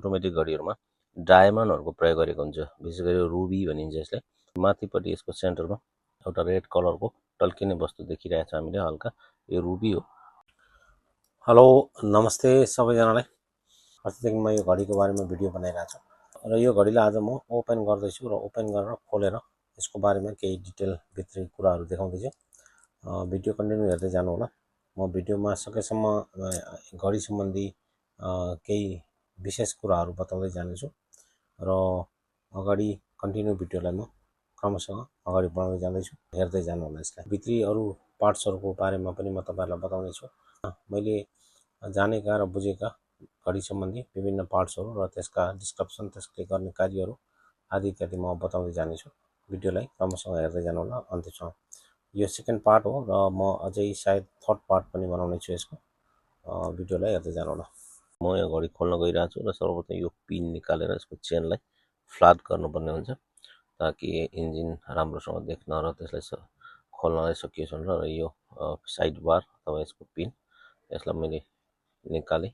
Automatic घडीहरुमा डायमन्डहरुको प्रयोग गरेको हुन्छ। विशेष गरी रुबी भनिन्छ यसलाई। माथिपट्टि यसको सेन्टरमा एउटा रेड कलरको टल्किने वस्तु देखिरहेको छ हामीले हल्का, यो रुबी हो। हेलो नमस्ते सबैजनालाई। अस्तिदेखि म यो घडीको बारेमा भिडियो बनाइरहेको छु र यो घडीलाई आज म ओपन गर्दैछु र ओपन गरेर खोलेर यसको बारेमा केही डिटेल भित्री कुराहरू देखाउँदैछु। भिडियो कन्टिन्यू हेर्दै जानु होला। म भिडियोमा सकेसम्म घडी सम्बन्धी केही विशेष कुराहरू बताउँदै जानेछु र अगाडि कन्टिन्यू भिडियोलाई म क्रमशः अगाडि बढाउँदै जाँदैछु। हेर्दै जानु होला यसलाई। भित्री अरू पार्ट्सहरूको बारेमा पनि म तपाईहरुलाई बताउने छु। मैले जानेका र बुझेका घडी सम्बन्धी विभिन्न पार्ट्सहरू र त्यसका डिस्क्रिप्सन, त्यसले गर्ने कार्यहरू आदि इत्यादि म बताउँदै जानेछु। भिडियोलाई क्रमशः हेर्दै जानु होला अन्त्यसम्म। यो सेकेन्ड पार्ट हो र म अझै सायद थर्ड पार्ट पनि बनाउने छु यसको। भिडियोलाई हेर्दै जानु होला। म यो घडी खोल्न गइरहेको छु र सर्वप्रथम यो पिन निकालेर यसको चेनलाई फ्ल्याट गर्नुपर्ने हुन्छ ताकि इन्जिन राम्रोसँग देख्न र त्यसलाई खोल्नलाई सकियोस् भनेर। र यो साइड बार अथवा यसको पिन यसलाई मैले निकालेँ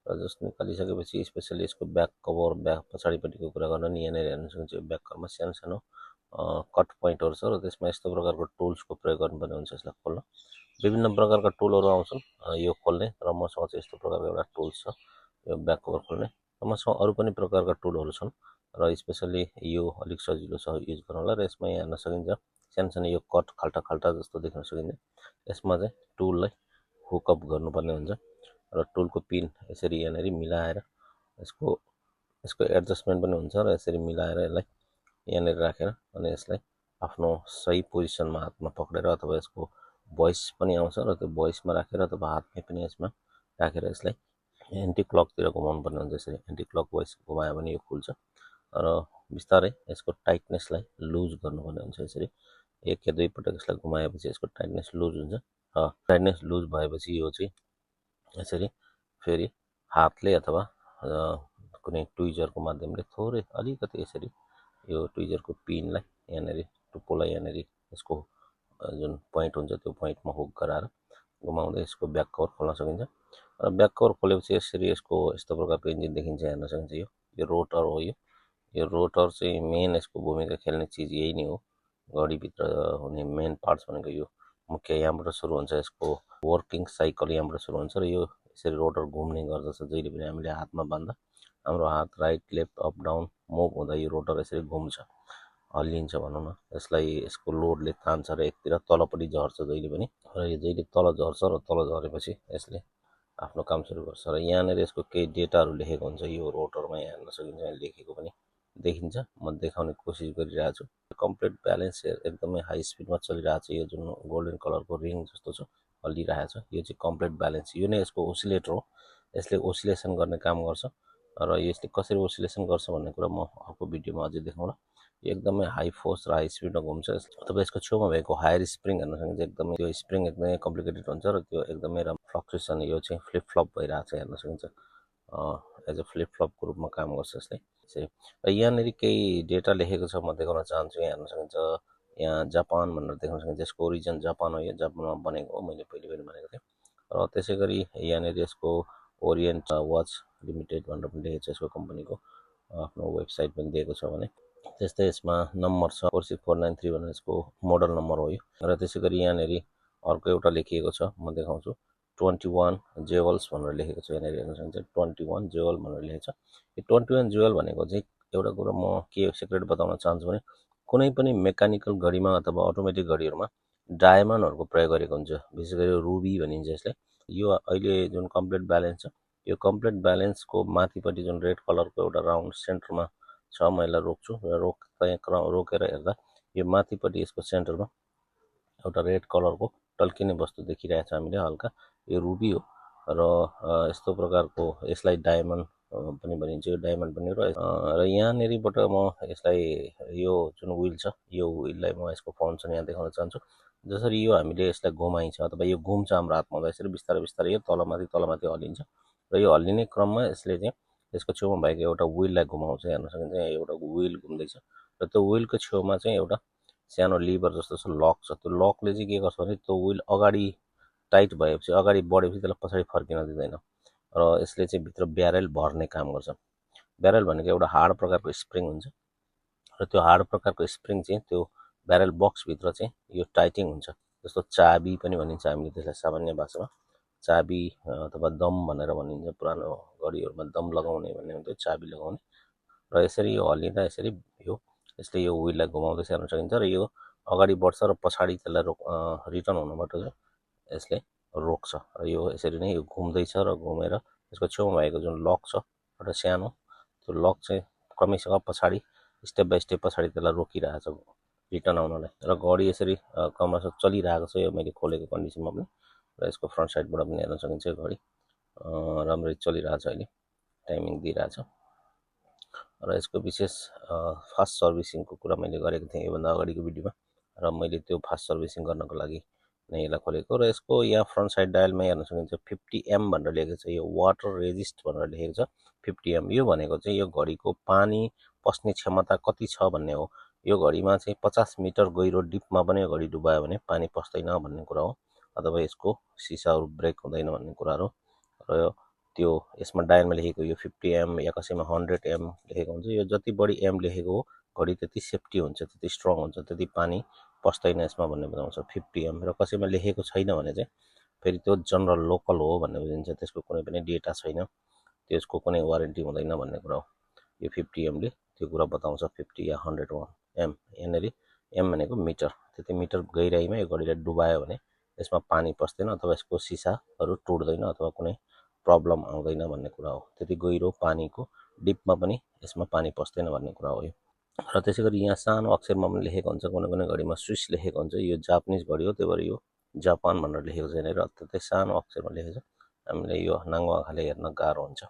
र जस्ट निकालिसकेपछि स्पेसली यसको ब्याक कभर, ब्याक पछाडिपट्टिको कुरा गर्न नि यहाँनिर हेर्न सक्नुहुन्छ यो ब्याक कभरमा सानो सानो कट पोइन्टहरू छ र त्यसमा यस्तो प्रकारको टुल्सको प्रयोग गर्नुपर्ने हुन्छ यसलाई खोल्न। विभिन्न प्रकारका टुलहरू आउँछन् यो खोल्ने, र मसँग चाहिँ यस्तो प्रकारको एउटा टुल्स छ यो ब्याक कभर खोल्ने। र मसँग अरू पनि प्रकारका टुलहरू छन् र स्पेसली यो अलिक सजिलो छ युज गर्नलाई। र यसमा हेर्न सकिन्छ सानो सानो यो कट खाल्टा खाल्टा जस्तो देख्न सकिन्छ। यसमा चाहिँ टुललाई हुकअप गर्नुपर्ने हुन्छ र टुलको पिन यसरी यहाँनिर मिलाएर यसको एडजस्टमेन्ट पनि हुन्छ र यसरी मिलाएर यसलाई यहाँनिर राखेर अनि यसलाई आफ्नो सही पोजिसनमा हातमा पक्रेर अथवा यसको भोइस पनि आउँछ र त्यो भोइसमा राखेर अथवा हातमै पनि यसमा राखेर यसलाई एन्टी क्लकतिर घुमाउनु पर्ने हुन्छ। यसरी एन्टी क्लक वाइज घुमायो भने यो खुल्छ र बिस्तारै यसको टाइटनेसलाई लुज गर्नुपर्ने हुन्छ। यसरी एक या दुई पटक यसलाई घुमाएपछि यसको टाइटनेस लुज हुन्छ र टाइटनेस लुज भएपछि यो चाहिँ यसरी फेरि हातले अथवा कुनै ट्विजरको माध्यमले थोरै अलिकति यसरी यो ट्विजरको पिनलाई यहाँनिर टुप्पोलाई यहाँनिर यसको जुन पोइन्ट हुन्छ त्यो पोइन्टमा हुक गराएर घुमाउँदै यसको ब्याक कभर खोल्न सकिन्छ। र ब्याक कभर खोलेपछि यसरी यसको यस्तो प्रकारको इन्जिन देखिन्छ, हेर्न सकिन्छ। यो रोटर हो। यो रोटर चाहिँ मेन यसको भूमिका खेल्ने चिज यही नै हो। घडीभित्र हुने मेन पार्ट्स भनेको यो मुख्य यहाँबाट सुरु हुन्छ। यसको वर्किङ साइकल यहाँबाट सुरु हुन्छ र यो यसरी रोटर घुम्ने गर्दछ। जहिले पनि हामीले हातमा बाँध्दा हाम्रो हात right left up down move हुँदा यो रोटर यसरी घुम्छ, हल्लिन्छ भनौँ न। यसको लोडले तान्छ र एकतिर तलपट्टि झर्छ जहिले पनि। र यो जहिले तल झर्छ र तल झरेपछि यसले आफ्नो काम सुरु गर्छ। र यहाँनिर यसको केही डेटाहरू लेखेको हुन्छ यो रोटरमा, यहाँ हेर्न सकिन्छ। यहाँ लेखेको पनि देखिन्छ, म देखाउने कोसिस गरिरहेको छु। कम्प्लिट ब्यालेन्स एकदमै हाई स्पिडमा चलिरहेको छ। यो जुन गोल्डन कलरको रिङ जस्तो छ हल्लिरहेको छ, यो चाहिँ कम्प्लिट ब्यालेन्स। यो नै यसको ओसिलेटर हो। यसले ओसिलेसन गर्ने काम गर्छ र यसले कसरी ओसिलेसन गर्छ भन्ने कुरा म अर्को भिडियोमा अझै देखाउँला। यो एकदमै हाई फोर्स र हाई स्पिडमा घुम्छ। अथवा यसको छेउमा भएको हायर स्प्रिङ हेर्न सकिन्छ। एकदमै त्यो स्प्रिङ एकदमै कम्प्लिकेटेड हुन्छ र त्यो एकदमै राम्रो फ्लक्चुएसन, यो चाहिँ फ्लिप फ्लप भइरहेको छ हेर्न सकिन्छ। एज अ फ्लिप फ्लपको रूपमा काम गर्छ यसले। र यहाँनिर केही डेटा लेखेको छ म देखाउन चाहन्छु। यहाँ हेर्न सकिन्छ, यहाँ जापान भनेर देख्न सकिन्छ। यसको ओरिजिन जापान हो। यो जापानमा बनेको हो, मैले पहिले पनि भनेको थिएँ। र त्यसै गरी यहाँनिर यसको ओरिएन्ट वाच लिमिटेड भनेर पनि लेखेको छ। यसको कम्पनीको आफ्नो वेबसाइट पनि दिएको छ भने। त्यस्तै यसमा नम्बर छ 46493 भनेर यसको मोडल नम्बर हो यो। र त्यसै गरी यहाँनिर अर्को एउटा लेखिएको छ, म देखाउँछु। 21 जेवल्स भनेर लेखेको छ। यहाँनिर हेर्न सकिन्छ 21 जेवल भनेर लेखेको छ। यो 21 जेवल भनेको चाहिँ एउटा कुरा म के सिक्रेट बताउन चाहन्छु भने कुनै पनि मेकानिकल घडीमा अथवा अटोमेटिक घडीहरुमा डायमन्डहरुको प्रयोग गरेको हुन्छ। विशेष गरी रुबी भनिन्छ यसलाई। यो अहिले जुन कम्प्लिट ब्यालेन्स छ, यो कम्प्लिट ब्यालेन्सको माथिपट्टि जुन रेड कलरको एउटा राउन्ड सेन्टरमा छ, म यसलाई रोक्छु र रोकेर हेर्दा यो माथिपट्टि यसको सेन्टरमा एउटा रेड कलरको टल्किने वस्तु देखिरहेको छ हामीले हल्का, यो रुबी हो। र यस्तो प्रकारको यसलाई डायमन्ड पनि भनिन्छ। यो डायमन्ड पनि र यहाँनिरबाट म यसलाई यो जुन व्हील छ, यो व्हीललाई म यसको फङ्सन यहाँ देखाउन चाहन्छु। जसरी यो हामीले यसलाई घुमाइन्छ अथवा यो घुम्छ हाम्रो हातमा, यसरी बिस्तारै बिस्तारै यो तलमाथि हल्लिन्छ र यो हल्लिने क्रममा यसले चाहिँ यसको छेउमा भएको एउटा व्हीललाई घुमाउँछ। हेर्न सकिन्छ यहाँ एउटा व्हील घुम्दैछ र त्यो व्हीलको छेउमा चाहिँ एउटा सानो लिभर जस्तो छ, लक छ। त्यो लकले चाहिँ के गर्छ भने त्यो व्हील अगाडि टाइट भएपछि, अगाडि बढेपछि त्यसलाई पछाडि फर्किन दिँदैन र यसले चाहिँ भित्र ब्यारेल भर्ने काम गर्छ। ब्यारेल भनेको एउटा हार्ड प्रकारको स्प्रिङ हुन्छ र त्यो हार्ड प्रकारको स्प्रिङ चाहिँ त्यो ब्यारेल बक्सभित्र चाहिँ यो टाइटिङ हुन्छ। जस्तो चाबी पनि भनिन्छ हामीले त्यसलाई सामान्य भाषामा, चाबी अथवा दम भनेर भनिन्छ। पुरानो घडीहरूमा दम लगाउने भन्ने हुन्थ्यो, चाबी लगाउने। र यसरी यो हल्लिँदा यसरी यसले यो विललाई घुमाउँदै हेर्न सकिन्छ र यो अगाडि बढ्छ र पछाडि त्यसलाई रिटर्न हुनबाट चाहिँ यसले रोक्छ। र यो यसरी नै यो घुम्दैछ र घुमेर यसको छेउमा भएको जुन लक छ एउटा सानो, त्यो लक चाहिँ क्रमशः पछाडि स्टेप बाई स्टेप पछाडि त्यसलाई रोकिरहेछ रिटर्न आउनलाई। र घडी यसरी क्रमशः चलिरहेको छ यो मैले खोलेको कन्डिसनमा पनि। र यसको फ्रन्ट साइडबाट पनि हेर्न सकिन्छ यो घडी राम्ररी चलिरहेछ, अहिले टाइमिङ दिइरहेछ। र यसको विशेष फास्ट सर्भिसिङको कुरा मैले गरेको थिएँ योभन्दा अगाडिको भिडियोमा, र मैले त्यो फास्ट सर्भिसिङ गर्नको लागि नै यसलाई खोलेको। र यसको यहाँ फ्रन्ट साइड डायलमा हेर्न सकिन्छ 50M भनेर लेखेको छ, यो वाटर रेजिस्ट भनेर लेखेको छ 50M। यो भनेको चाहिँ यो घडीको पानी पस्ने क्षमता कति छ भन्ने हो। यो घडीमा चाहिँ 50 मिटर गहिरो डिपमा पनि यो घडी डुबायो भने पानी पस्दैन भन्ने कुरा हो, अथवा यसको सिसाहरू ब्रेक हुँदैन भन्ने कुराहरू। र त्यो यसमा डायलमा लेखेको यो 50M या कसैमा 100M लेखेको हुन्छ। यो जति बढी एम लेखेको हो घडी त्यति सेफ्टी हुन्छ, त्यति स्ट्रङ हुन्छ, त्यति पानी पस्दैन यसमा भन्ने बुझाउँछ 50M। र कसैमा लेखेको छैन भने चाहिँ फेरि त्यो जनरल लोकल हो भन्ने बुझिन्छ, त्यसको कुनै पनि डेटा छैन, त्यसको कुनै वारेन्टी हुँदैन भन्ने कुरा हो। यो 50M ले त्यो कुरा बताउँछ, 50 या 100M। यहाँनिर एम भनेको मिटर, त्यति मिटर गहिराइमा यो घडीलाई डुबायो भने यसमा पानी पस्दैन अथवा यसको सिसाहरू टुट्दैन अथवा कुनै प्रब्लम आउँदैन भन्ने कुरा हो। त्यति गहिरो पानीको डिपमा पनि यसमा पानी पस्दैन भन्ने कुरा हो यो। र त्यसै गरी यहाँ सानो अक्षरमा पनि लेखेको हुन्छ, कुनै कुनै घडीमा स्विस लेखेको हुन्छ। यो जापानिज घडी हो, त्यही भएर यो जापान भनेर लेखेको छैन, र अत्यन्तै सानो अक्षरमा लेखेको छ, हामीले यो नाङ्गो आँखाले हेर्न गाह्रो हुन्छ।